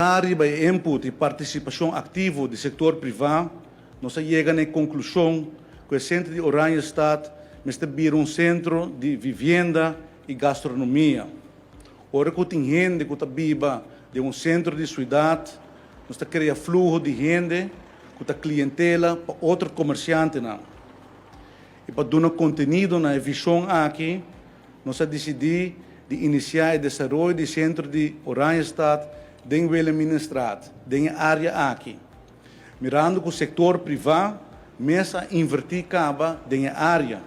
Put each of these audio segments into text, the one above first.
Basá riba e input i partisipashon aktivo di sektor privá, nos a yega na e konklushon ku e sentro di Oranjestad mester bira un sentro di vivienda i gastronomia. Ora ku tin hende ku ta biba den un sentro di suidat, nos ta krea fluho di hende ku ta klientela pa otro komersiantenan. I pa duna kontenido na e vishon aki, nos a disidí di inisiá e desaroyo di sentro di Oranjestad den Wilhelminastraat, den e área aki. Mirando ku sektor privá mes a invertí kaba den e área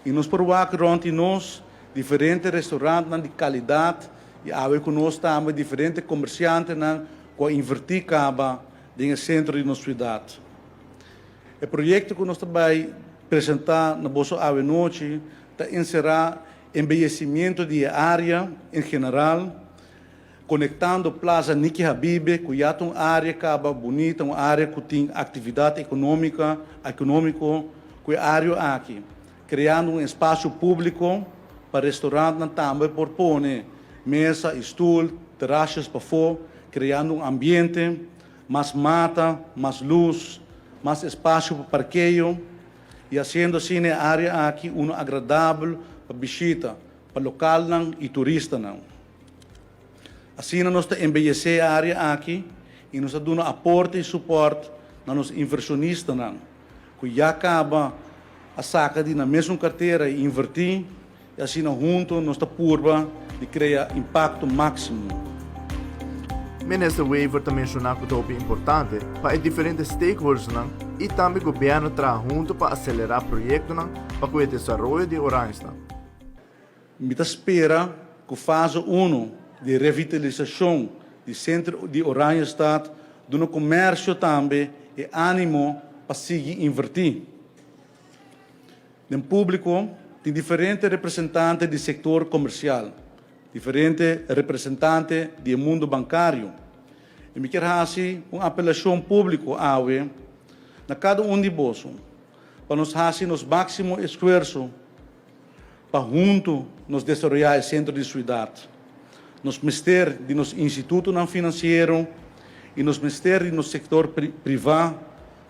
i nos por wak rònt di nos diferente restaurantnan di kalidat i awe ku nos tambe diferente komersiantenan ku a invertí kaba den e sentro di nos siudat. E proyekto ku nos ta bai presentá na boso awe nochi ta enserá embeyesimiento di e área en general, konektando Plaza Niki Habibe ku ya ta un área kaba bunita, un área ku tin aktividat ekonómika ekonómiko ku e área aki, kreando un espasio públiko pa restaurantnan tambe por pone mesa i stul, terasjes pafó, kreando un ambiente, mas mata, mas lus, mas espasio pa parkeo i hasiendo asina e área aki uno agradabel pa bishita pa lokalnan i turistanan. Asina nos ta embeyesé e área aki i nos ta duna aporte i supòrt na nos invershonistanan ku ya kaba a saka di nan mesun kartera i invertí i asina huntu nos ta purba di krea impakto máksimo. Minister Wever ta menshoná ku ta hopi importante pa e diferente stakeholdersnan i tambe gobièrnu traha huntu pa aselerá proyektonan pa ku e desaroyo di Oranjestad. Mi ta spera ku fase uno di revitalisashon di sentro di Oranjestad duna komersio tambe e ánimo pa sigui invertí. Den públiko tin diferente representante di sektor komersial, diferente representante di e mundu bankario i mi kier hasi un apelashon públiko awe na kada un di boso pa nos hasi nos máksimo esfuerso pa huntu nos desaroyá e sentro di suidat. Nos mester di nos institutonan finansiero i nos mester di nos sektor privá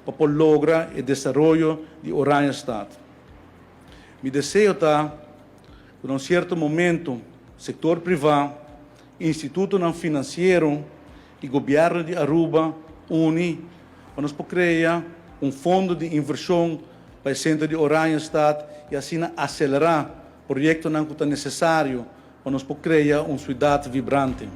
pa por logra e desaroyo di Oranjestad. Mi deseo ta ku na un sierto momento sektor privá, institutonan finansiero i gobièrnu di Aruba uni pa nos por krea un fondo di invershon pa e sentro di Oranjestad i asina aselerá proyektonan ku ta nesesario pa nos por krea un siudat vibrante.